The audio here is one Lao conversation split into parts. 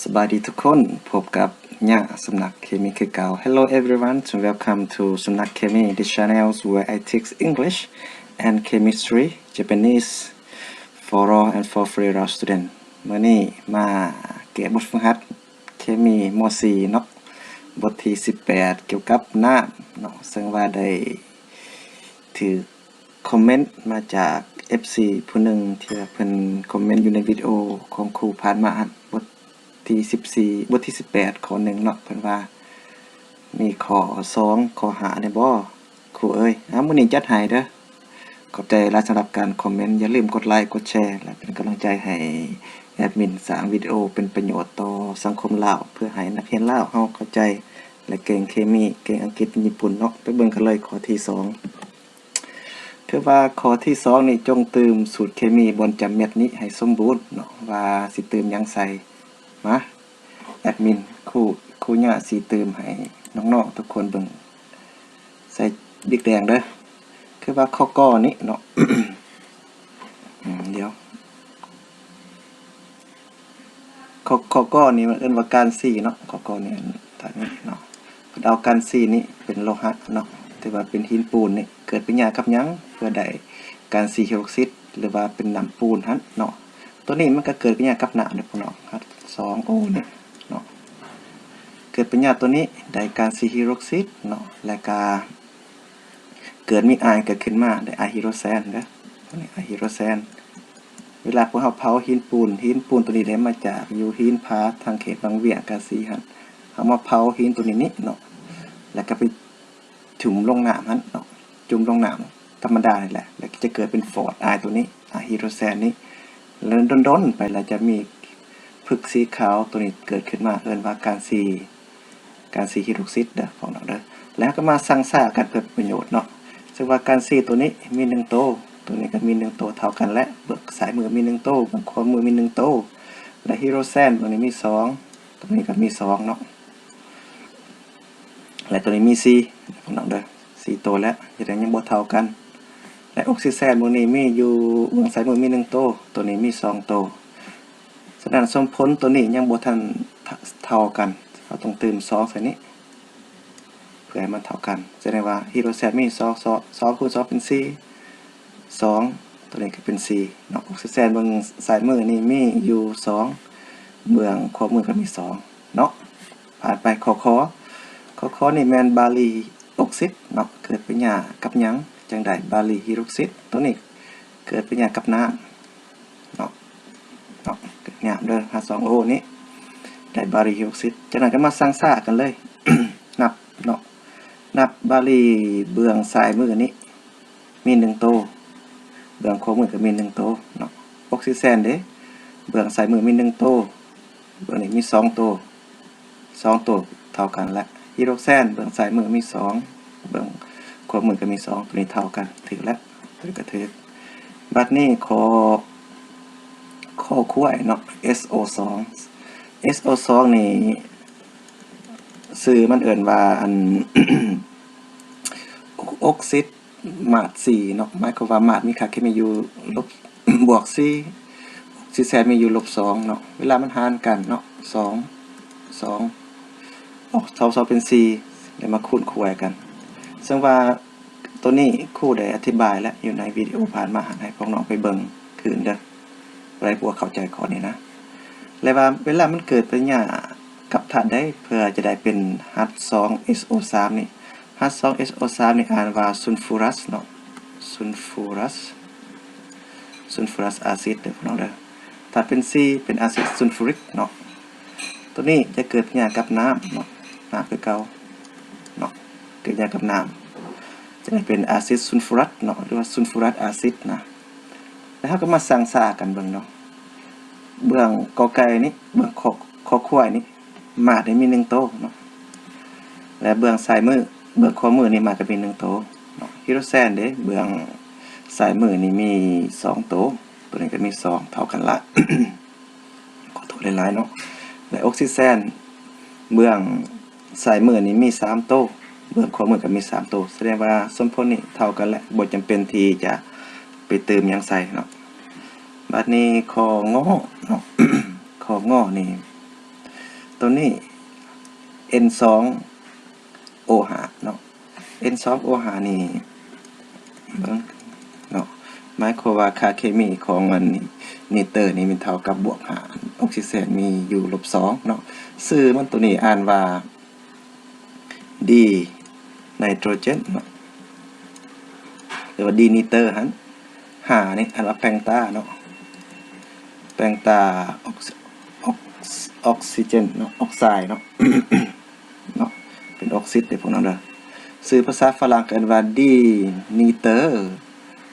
ສະບາຍດີທຸກຄົນ, ພົບກັບຍະສຳນັກເຄມີຄືເກົ່າ. Hello everyone, welcome to ສຳນັກເຄມີ the channels where I teach English and chemistry, Japanese for all and for free student. ມື້ນີ້ມາແກ້ບົດຝຶກຫັດເຄມີ ມໍສີ່ເນາະ, ບົດທີສິບແປດ ກ່ຽວກັບນ້ຳເນາະ, ເຊິ່ງວ່າໄດ້ຖືກ ຄອມເມັນມາຈາກເອັຟຊີຜູ້ໜຶ່ງ ທີ່ວ່າເພິ່ນຄອມເມັນຢູ່ໃນວິດີໂອຂອງຄູຜ່ານມາຫັ້ນ, ບົດທີສິບສີ່ ບົດທີສິບແປດ ຂໍ້ໜຶ່ງເນາະ, ເພິ່ນວ່າມີຂໍ້ສອງ ຂໍ້ຫ້າແດ່ບໍ່ຄູເອີຍ? ອາ ມື້ນີ້ຈັດໃຫ້ເດີ້. ຂອບໃຈຫຼາຍສຳລັບການຄອມເມັນ. ຢ່າລືມກົດໄລ ກົດແຊ ແລະ ເປັນກຳລັງໃຈໃຫ້ແອດມິນສ້າງວິດີໂອເປັນປະໂຫຍດຕໍ່ສັງຄົມລາວ ເພື່ອໃຫ້ນັກຮຽນລາວເຮົາເຂົ້າໃຈ ແລະ ເກັ່ງເຄມີ ເກັ່ງອັງກິດ ຍີ່ປຸ່ນເນາະ. ໄປເບິ່ງກັນເລີຍ ຂໍ້ທີສອງ. ຖືວ່າຂໍ້ທີສອງນີ້ ຈົ່ງຕື່ມສູດເຄມີບ່ອນຈຳເມັດນີ້ໃຫ້ສົມບູນເນາະ, ວ່າຊິຕື່ມຫຍັງໃສ່. ມາ ແອດມິນ ຄູ ຄູຍະຊິຕື່ມໃຫ້ນ້ອງໆທຸກຄົນເບິ່ງ ໃສ່ບິກແດງເດີ້. ຄືວ່າຂໍ້ ກໍ ນີ້ເນາະ, ອືມ ດຽວ ຂໍ້ ຂໍ້ ກໍ ນີ້ມັນເອີ້ນວ່າການຊີເນາະ, ຂໍ້ ກໍ ນີ້ ອັນ ທາດນີ້ເນາະ, ເພິ່ນເອົາການຊີນີ້ເປັນໂລຫະເນາະ, ຖືວ່າເປັນຫີນປູນນີ້ ເກີດປະຕິກິລິຍາກັບຫຍັງ ເພື່ອໄດ້ການຊີຮີໂດຣອກຊິດ ຫຼືວ່າເປັນນ້ຳປູນຫັ້ນເນາະ. ໂຕນີ້ມັນກໍເກີດປະຕິກິລິຍາກັບນ້ຳເດ້ພວກນ້ອງ, ຮາດສອງໂອນີ້ເນາະ, ເກີດປະຕິກິລິຍາໂຕນີ້ໄດ້ການຊີຮີໂດຣອກຊິດເນາະ, ແລ້ວກໍ ເກີດມີອາຍເກີດຂຶ້ນມາ ໄດ້ອາຍຮີໂດຣແຊນເດີ້, ຕົວນີ້ອາຍຮີໂດຣແຊນ. ເວລາພວກເຮົາເຜົາຫີນປູນ, ຫີນປູນຕົວນີ້ໄດ້ມາຈາກຢູ່ຫີນຜາທາງເຂດວັງວຽງກາສີຫັ້ນ, ເຮົາມາເຜົາຫີນຕົວນີ້ນີ້ເນາະ, ແລ້ວກໍໄປຈຸ່ມລົງນ້ຳຫັ້ນເນາະ, ຈຸ່ມລົງນ້ຳທຳມະດານີ້ແຫຼະ, ແລ້ວກໍຈະເກີດເປັນຟອດອາຍຕົວນີ້, ອາຍຮີໂດຣແຊນນີ້. ແລ້ວດົນໆໄປ ແລ້ວຈະມີ ຜຶກສີຂາວຕົວນີ້ເກີດຂຶ້ນມາ ເອີ້ນວ່າການຊີ ການຊີຮີໂດຣອກຊິດເດີ້ພວກນ້ອງເດີ້. ແລ້ວເຮົາກໍມາຊັ່ງຊາກັນເພື່ອເປັນປະໂຫຍດເນາະ. ເຊິ່ງວ່າການຊີຕົວນີ້ມີໜຶ່ງໂຕ, ຕົວນີ້ກໍມີໜຶ່ງໂຕເທົ່າກັນແຫຼະ, ເບື້ອງຊ້າຍມືມີໜຶ່ງໂຕ, ເບື້ອງຂວາມືມີໜຶ່ງໂຕ, ແລະ ຮີໂດຣແຊນເບື້ອງນີ້ມີສອງ, ຕົວນີ້ກໍມີສອງເນາະ. ແລະ ຕົວນີ້ມີສີ່ ພວກນ້ອງເດີ້, ສີ່ໂຕແລ້ວ, ເຮັດໃຫ້ຍັງບໍ່ເທົ່າກັນ. ແລະ ອົກຊີແຊນເບື້ອງນີ້ມີຢູ່ ເບື້ອງຊ້າຍມືມີໜຶ່ງໂຕ, ຕົວນີ້ມີສອງໂຕ. ສະນັ້ນ ສົມຜົນຕົວນີ້ຍັງບໍ່ທັນເທົ່າກັນ, ເຮົາຕ້ອງຕື່ມສອງໃສ່ນີ້ ເພື່ອໃຫ້ມັນເທົ່າກັນ. ສະແດງວ່າຮີໂດຣແຊນມີສອງ ສອງ ສອງຄູນສອງເປັນສີ່, ສອງ ຕົວນີ້ກໍເປັນສີ່ເນາະ. ອົກຊີແຊນເບື້ອງຊ້າຍມືນີ້ມີຢູ່ສອງ, ເບື້ອງຂວາມືກໍມີສອງເນາະ. ຜ່ານໄປຂໍ້ ຂ, ຂໍ້ ຂນີ້ແມ່ນບາລີອົກຊິດເນາະ, ເກີດປະຕິກິລິຍາກັບຫຍັງ ຈັ່ງໄດ້ບາລີຮີໂດຣອກຊິດ? ຕົວນີ້ເກີດປະຕິກິລິຍາກັບນ້ຳເນາະ, ເນາະ ເກີດນ້ຳເດີ້, ຫາສອງໂອນີ້ໄດ້ບາລີຮີໂດຣອກຊິດ. ຈາກນັ້ນກໍມາຊັ່ງຊາກັນເລີຍ, ນັບເນາະ, ນັບບາລີເບື້ອງຊ້າຍມືນີ້ ມີໜຶ່ງໂຕ, ເບື້ອງຂວາມືກໍມີໜຶ່ງໂຕເນາະ. ອົກຊີແຊນເດ ເບື້ອງຊ້າຍມືມີໜຶ່ງໂຕ, ເບື້ອງນີ້ມີສອງໂຕ, ສອງໂຕເທົ່າກັນລະ. ຮີໂດຣແຊນເບື້ອງຊ້າຍມືມີສອງ, ເບື້ອງຂວາມືກໍມີສອງ, ຕົວນີ້ເທົ່າກັນ, ຖືກລະ, ຕົວນີ້ກໍຖືກ. ບັດນີ້ຂໍ້ ຂໍ້ຄວາຍເນາະ, ເອັສໂອສອງ, ເອັສໂອສອງນີ້ ຊື່ມັນເອີ້ນວ່າ ອັນ ອົກຊິດ ມາດສີ່ເນາະ, ໝາຍຄວາມວ່າມາດມີຄ່າເຄມີຢູ່ລົບ ບວກສີ່, ອອກຊີແຊນມີຢູ່ລົບສອງເນາະ. ເວລາມັນຫານກັນເນາະ ສອງ ສອງ ອອກ ສອງ ສອງເປັນສີ່ ແລ້ວມາຄູນຂວາຍກັນ. ເຊິ່ງວ່າໂຕນີ້ຄູໄດ້ອະທິບາຍແລ້ວຢູ່ໃນວິດີໂອຜ່ານມາ, ໃຫ້ພວກນ້ອງໄປເບິ່ງຄືນເດີ້, ຜູ້ໃດບໍ່ເຂົ້າໃຈຂໍ້ນີ້ນະ. ແລະວ່າເວລາມັນເກີດປະຕິກິລິຍາກັບທາດໃດ ເພື່ອຈະໄດ້ເປັນ H ສອງ S O ສາມນີ້, H ສອງ S O ສາມນີ້ອ່ານວ່າ sulfurous ເນາະ, sulfurous, sulfurous acid ເດີ້ພວກນ້ອງເດີ້. ຖ້າເປັນ C ເປັນອາຊິດ sulfuric ເນາະ. ຕົວນີ້ຈະເກີດປະຕິກິລິຍາກັບນ້ຳເນາະ, ນ້ຳຄືເກົ່າເນາະ, ເກີດປະຕິກິລິຍາກັບນ້ຳ ຈະໄດ້ເປັນອາຊິດ sulfurous ເນາະ ຫຼືວ່າ sulfurous acid ນະ. ແລ້ວເຮົາກໍມາຊັ່ງຊາກັນເບິ່ງເນາະ, ເບື້ອງ ກ ໄກ່ ນີ້ ເບື້ອງ ຄ ຄ ຄວາຍນີ້ ມາດນີ້ມີໜຶ່ງໂຕເນາະ, ແລະເບື້ອງຊ້າຍມື ເບື້ອງຂວາມືນີ້ມາດກໍມີໜຶ່ງໂຕເນາະ. ຮີໂດຣແຊນເດ ເບື້ອງຊ້າຍມືນີ້ມີສອງໂຕ, ຕົວນີ້ກໍມີສອງ ເທົ່າກັນລະ, ຂໍໂທດຫຼາຍໆເນາະ. ແລະອົກຊີແຊນເບື້ອງຊ້າຍມືນີ້ມີສາມໂຕ, ເບື້ອງຂວາມືກໍມີສາມໂຕ, ສະແດງວ່າສົມຜົນນີ້ເທົ່າກັນແຫຼະ, ບໍ່ຈຳເປັນທີ່ຈະໄປຕື່ມຫຍັງໃສ່ເນາະ. ບາດນີ້ຂໍ້ ງ ເນາະ, ຂໍ້ ງ ນີ້ ຕົວນີ້ ເອັນສອງໂອຫ້າເນາະ ເອັນສອງໂອຫ້ານີ້ ເບິ່ງເນາະ ໝາຍຄວາມວ່າຄ່າເຄມີຂອງອັນນີ້ ນີເຕີນີ້ມັນເທົ່າກັບບວກຫ້າ ອອກຊີແຊນມີຢູ່ລົບສອງເນາະ ຊື່ມັນຕົວນີ້ອ່ານວ່າ ດີໄນໂຕຣເຈນເນາະ ຫຼືວ່າດີນີເຕີຫັ້ນ ຫ້ານີ້ ອັນວ່າແປງຕາເນາະ ແປງຕາອອກ ອອກ ອອກຊີເຈນເນາະ ອອກໄຊເນາະ ເນາະ ເປັນອອກຊິດເດ້ພວກນັ້ນເດີ ຊື່ພາສາຝຣັ່ງກໍເອີ້ນວ່າດີນີເຕີ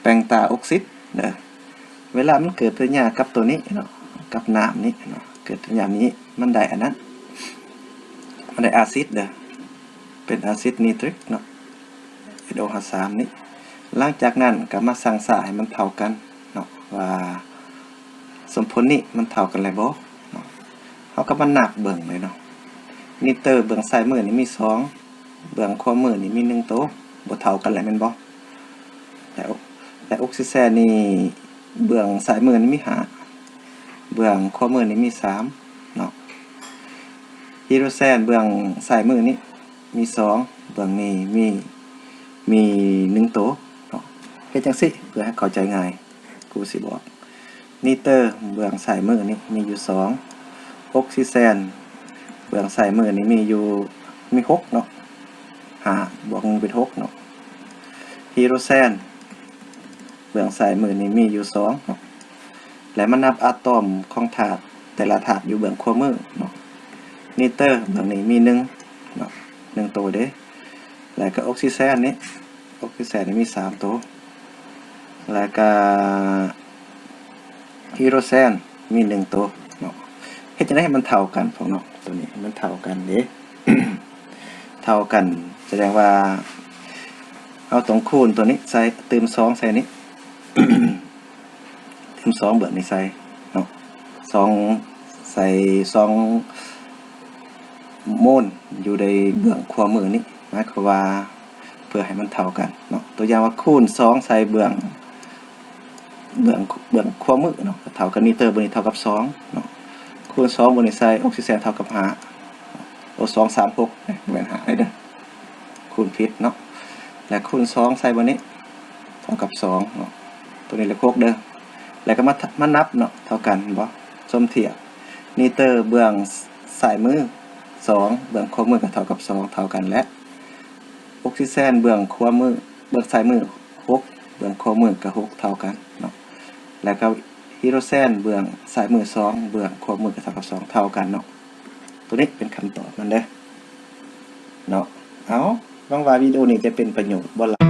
ແປງຕາອອກຊິດເດີ. ເວລາມັນເກີດປະຕິກິລິຍາກັບໂຕນີ້ເນາະ ກັບນ້ຳນີ້ເນາະ ເກີດປະຕິກິລິຍານີ້ ມັນໄດ້ອັນນັ້ນ ມັນໄດ້ອາຊິດເດີ ເປັນອາຊິດນີຕຣິກເນາະ ເອັນໂອຫ້າສາມນີ້ ຫຼັງຈາກນັ້ນກໍມາຊັ່ງຊາໃຫ້ມັນເທົ່າກັນເນາະ ວ່າສົມຜົນນີ້ມັນເທົ່າກັນແລ້ວບໍ່ເນາະ ເຮົາກໍມານັບເບິ່ງເລີຍເນາະ ນີເຕີເບື້ອງຊ້າຍມືນີ້ມີສອງ ເບື້ອງຂວາມືນີ້ມີໜຶ່ງໂຕ ບໍ່ເທົ່າກັນແລ້ວແມ່ນບໍ່? ແລ້ວ ແລ້ວອອກຊີແຊນນີ້ເບື້ອງຊ້າຍມືນີ້ມີຫ້າ ເບື້ອງຂວາມືນີ້ມີສາມເນາະ ຮີໂດຣແຊນເບື້ອງຊ້າຍມືນີ້ມີສອງ ເບື້ອງນີ້ມີ ມີໜຶ່ງໂຕເນາະ ເຮັດຈັ່ງຊີ້ເພື່ອໃຫ້ເຂົ້າໃຈງ່າຍ ຄູຊິບອກ ນີເຕີເບື້ອງຊ້າຍມືນີ້ມີຢູ່ສອງ ອອກຊີແຊນເບື້ອງຊ້າຍມືນີ້ມີຢູ່ ມີຫົກເນາະ ຫ້າບວກໜຶ່ງເປັນຫົກເນາະ ຮີໂດຣແຊນເບື້ອງຊ້າຍມືນີ້ມີຢູ່ສອງເນາະ ແລະມານັບອາຕອມຂອງທາດແຕ່ລະທາດຢູ່ເບື້ອງຂວາມືເນາະ ນີເຕີເບື້ອງນີ້ມີໜຶ່ງເນາະ ໜຶ່ງໂຕເດ້ ແລະກໍອອກຊີແຊນນີ້ ອອກຊີແຊນນີ້ມີສາມໂຕ ແລ້ວກະຮີໂດຣແຊນມີໜຶ່ງໂຕເນາະ ເຮັດຈັ່ງໃດໃຫ້ມັນເທົ່າກັນພວກນ້ອງ ໂຕນີ້ໃຫ້ມັນເທົ່າກັນເດ້ ເທົ່າກັນ ສະແດງວ່າເຮົາຕ້ອງຄູນໂຕນີ້ໃສ່ ຕື່ມສອງໃສ່ນີ້ ຕື່ມສອງເບື້ອງນີ້ໃສ່ເນາະ ສອງ ໃສ່ສອງໂມນຢູ່ໃນເບື້ອງຂວາມືນີ້ ໝາຍຄວາມວ່າ ເພື່ອໃຫ້ມັນເທົ່າກັນເນາະ ຕົວຢ່າງວ່າຄູນສອງໃສ່ເບື້ອງ ເບື້ອງ ເບື້ອງຂວາມືເນາະ ກໍເທົ່າກັບນີເຕີເບື້ອງນີ້ເທົ່າກັບສອງເນາະ ຄູນສອງເບື້ອງນີ້ໃສ່ອອກຊີແຊນເທົ່າກັບຫ້າ ໂອ ສອງ ສາມ ຫົກ ເອີ ບໍ່ແມ່ນຫ້າເດີ ຄູນຜິດເນາະ ແລະຄູນສອງໃສ່ເບື້ອງນີ້ເທົ່າກັບສອງເນາະ ໂຕນີ້ເລກຫົກເດີ ແລະກໍມາ ມານັບເນາະ ເທົ່າກັນເຫັນບໍ່ ສົມທຽບ ນີເຕີເບື້ອງຊ້າຍມືສອງ ເບື້ອງຂວາມືກໍເທົ່າກັບສອງ ເທົ່າກັນແຫຼະ ອອກຊີແຊນເບື້ອງຂວາມື ເບື້ອງຊ້າຍມືຫົກ ເບື້ອງຂວາມືກໍຫົກ ເທົ່າກັນເນາະ ແລ້ວກໍຮີໂດຣແຊນເບື້ອງຊ້າຍມືສອງ ເບື້ອງຂວາມືກໍເທົ່າກັບສອງ ເທົ່າກັນເນາະ ໂຕນີ້ເປັນຄຳຕອບມັນເດີເນາະ ເອົາ ຫວັງວ່າວິດີໂອນີ້ຈະເປັນປະໂຫຍດບໍ່ຫຼາຍ